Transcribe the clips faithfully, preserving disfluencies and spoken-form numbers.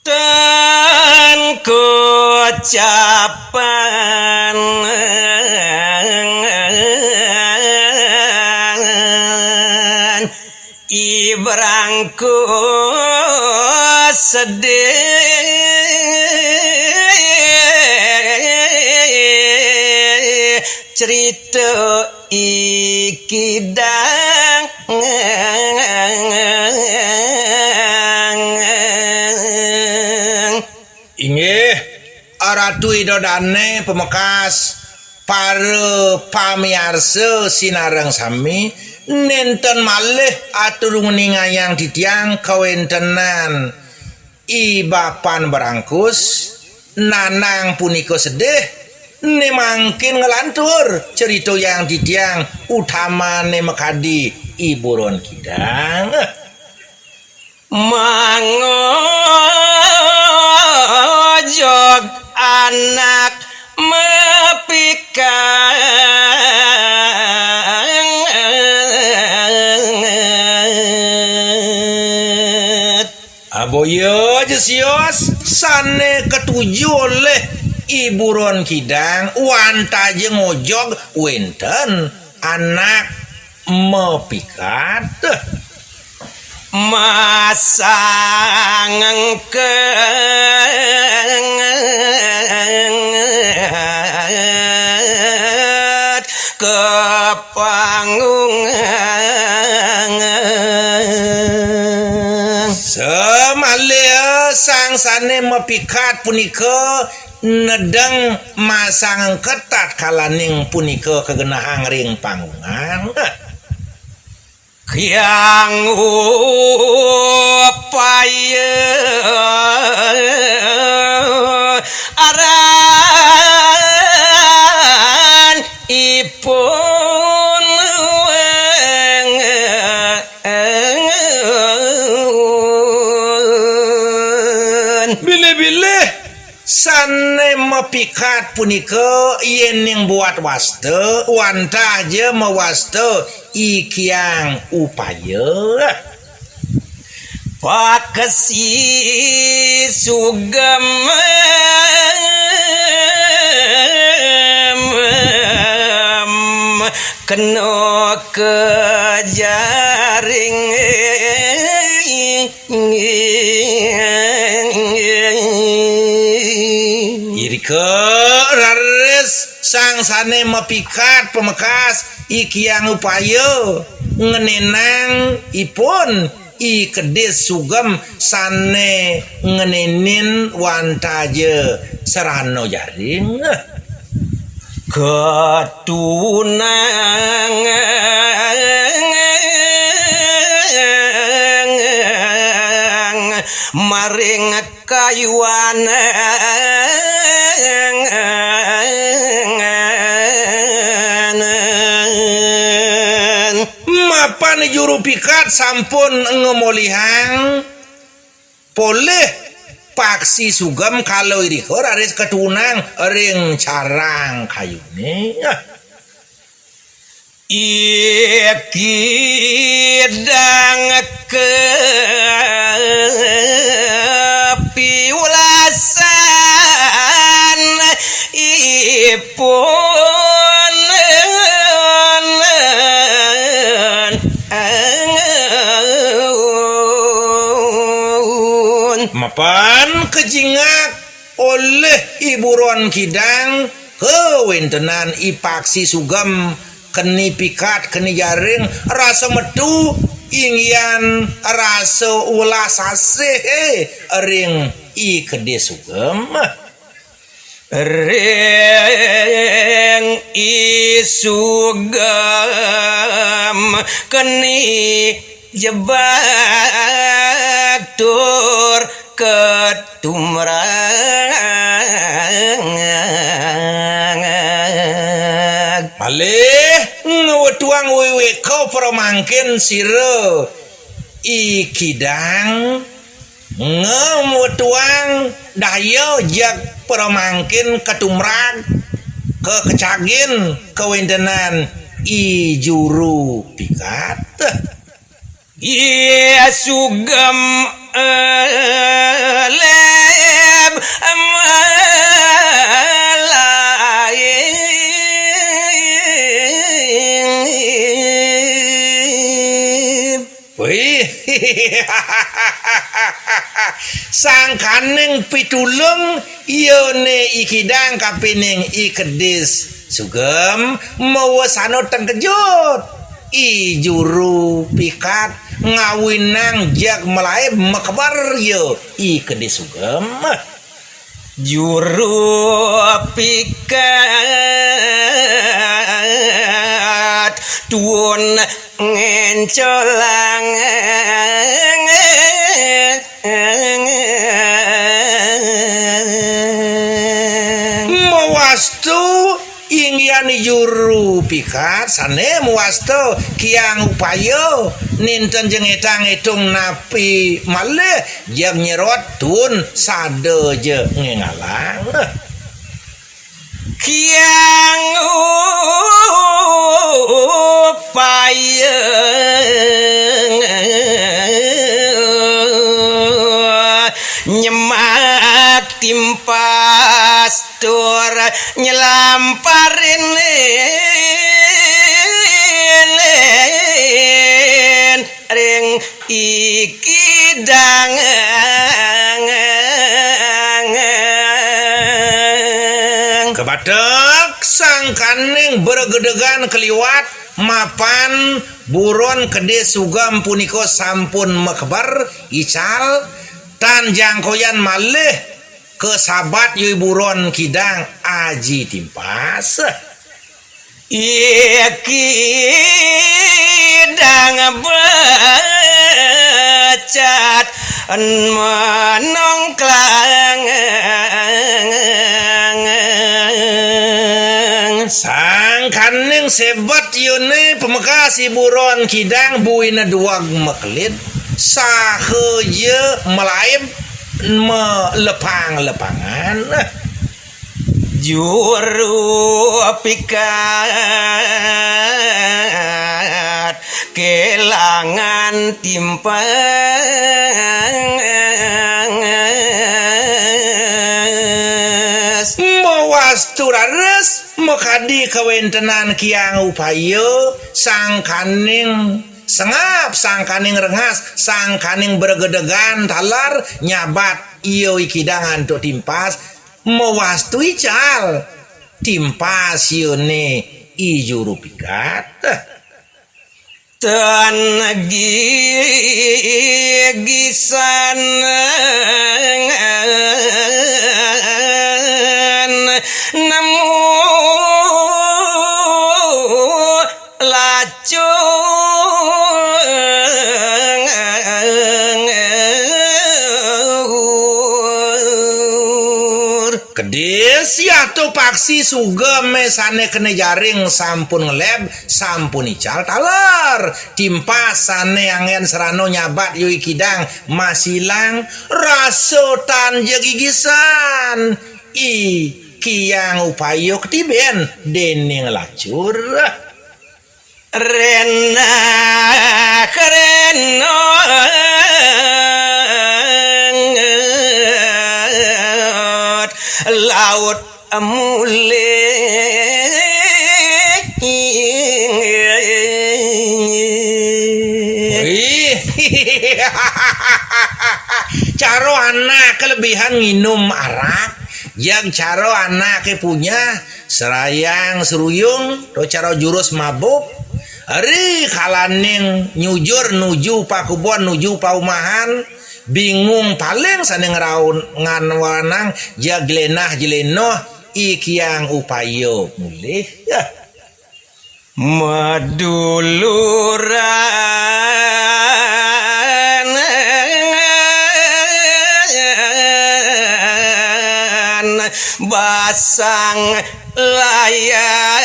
Ten kocapan ibrangku sedih, cerita ikidang. Inggih, Ratu Ida Dane pamekas, para pamiarsa sinareng sami, nenten malih atur nguningayang titiang kawentenan I Bapan Barangkus, Nanang punika sedih, ne mangkin nglantur critayang titiang utamane makadi I Buron Kidang. Mangojog anak mapikat. Aboya ja sios sane katuju olih I Buron Kidang wantah ja ngojog wenten anak mapikat. Masangengket ka panggung. Samalih sang sane mapikat punika nedeng masangengket tatkalaning punika kagenahang ring panggungan. Hyang upaya aran ipun. Bilih-bilih sane mapikat punika yening buat wasta, wantah ja mawasta I Hyang Upaya. Paksi sugem kena ka jaring. Irika raris sang sane mapikat pamekas I Hyang Upaya ngenenang ipun I Kedis Sugem sane ngenenin wantah ja sarana jaring. Katunang maring kayuan. Mapan juru pikat sampun ngamolihang polih paksi sugem kala irika raris katunang ring carang kayune. Ikidang kapiwulasanipun. Mapan kajingak olih I Buron Kidang kawentenan I Paksi Sugem keni pikat, keni jaring, rasa metu, inggihan rasa welas asih, eh, ring I Kedis Sugem. Ring I Sugem keni jebak tur katumrag. Malih ngwetuang wiwika pramangkin sira I Kidang, ngwetuang daya jeg pramangkin katumrag kakecagin kawentenan I Juru Pikat. Iya Sugem, eh, Leb Wih. Sangkaning pitulung, yone I Kidang kapining I Kedis Sugem, mawasana tengkejut. I juru pikat ngawinang jeg malaib makeber ya I Kedis Sugem. Juru pikat tuun ngencolang. Mawastu inggihan juru pikat sane mawasta Kiang Upaya, nenten jengetang etung napi malih, jeg nyerot tuun sada ja ngengalang. Kiang Upaya nyemak timpas tur nyelamparin ring I Kidang. Kabatek sangkaning bregedegan kaliwat mapan buron Kedis Sugem punika sampun makeber ical, tan jangkoyan malih kasabat ya I buron Kidang aji timpas. Iki dang becat menongklang. Sangkaning sebet yune pamekas I buron Kidang buina dueg makelid, saha ja malaib malepang-lepangan. Juru pikat kelangan timpas. Mawastu raris makadi kawentenan Kiang Upaya, sangkaning sengap, sangkaning rengas, sangkaning bregedegan taler nyabat ya I Kidang antuk timpas. Mawastu ical timpas yune I juru pikat. Tan gigisan nemu lacur. Kedis, yatu paksi sugeme sane kene jaring sampun ngeleb, sampun ical taler. Timpas sane anggen serana nyabat ya I Kidang masilang, rasa tan ja gigisan. I Kiang Upaya ketiben dening lacur. Renah, renah, laut mulih. Wih. Cara anak kelebihan nginum arak, jeg cara anake punya serayang seruyung, to cara jurus mabuk, ri kalaning nyujur nuju pakubon, nuju paumahan, bingung paling sane ngraun nganwanang, jeg jelenah-jelenah, I Kiang Upaya mulih. Yah. Maduluran basang layang.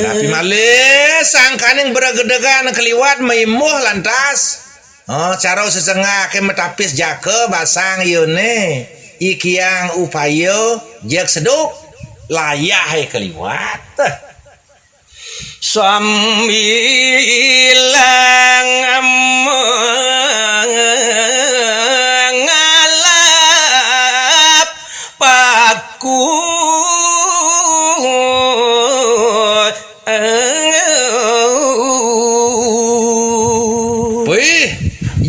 Napi malih sangkaning bregedegan kaliwat maimuh lantas. Oh, cara sesengake matapis jaka basang yune, I Kiang Upaya jeg seduk, layahe kaliwat. Sambilang mangalap paku. Puih,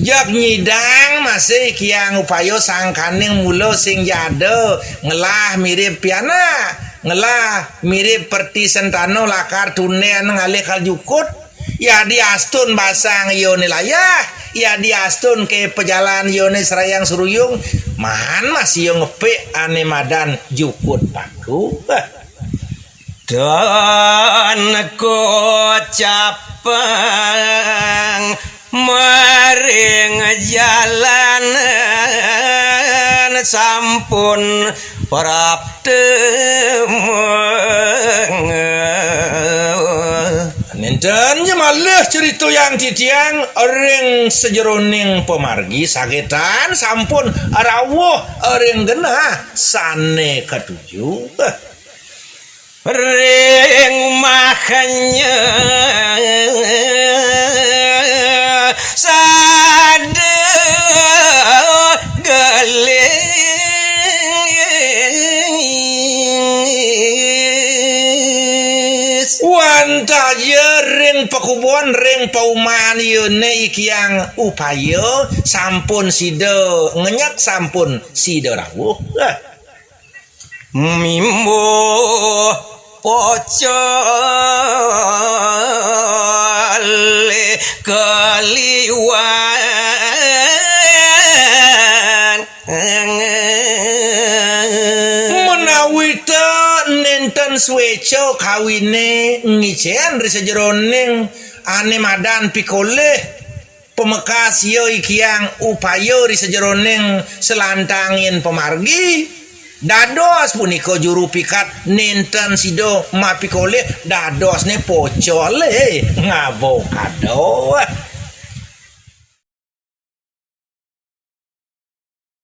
jak nyidang masih kiang upaya sangkaning mula sing jada ngelah mirib pianak, ngelah mirib perti sentana lakar tunden ngalih kal jukut. Yadi astun basang iyane layah, yadi astun ke pajalan iyane serayang seruyung, maan masih iya ngepik ane madan jukut paku. Bah. Dan kocapang maring jalan sampun prapta. Nenten ja malih crita yang titiang ring sajeroning pamargi sagetan sampun rawuh ring genah sane katuju. Ring mahanya sada gelis. Wantah ja ring pakubon, ring pauman iyane ikiang upaya sampun sida ngenyek, sampun sida rawuh. Mimbuh pocol kaliwan. Menawi ta nenten sweca kawine ngicen ri sajeroning ane madan pikolih, pamekas iya ikiang upaya ri sajeroning selantangin pamargi. Dados punika juru pikat nenten sida mapikolih dadosne pocole ngabokado.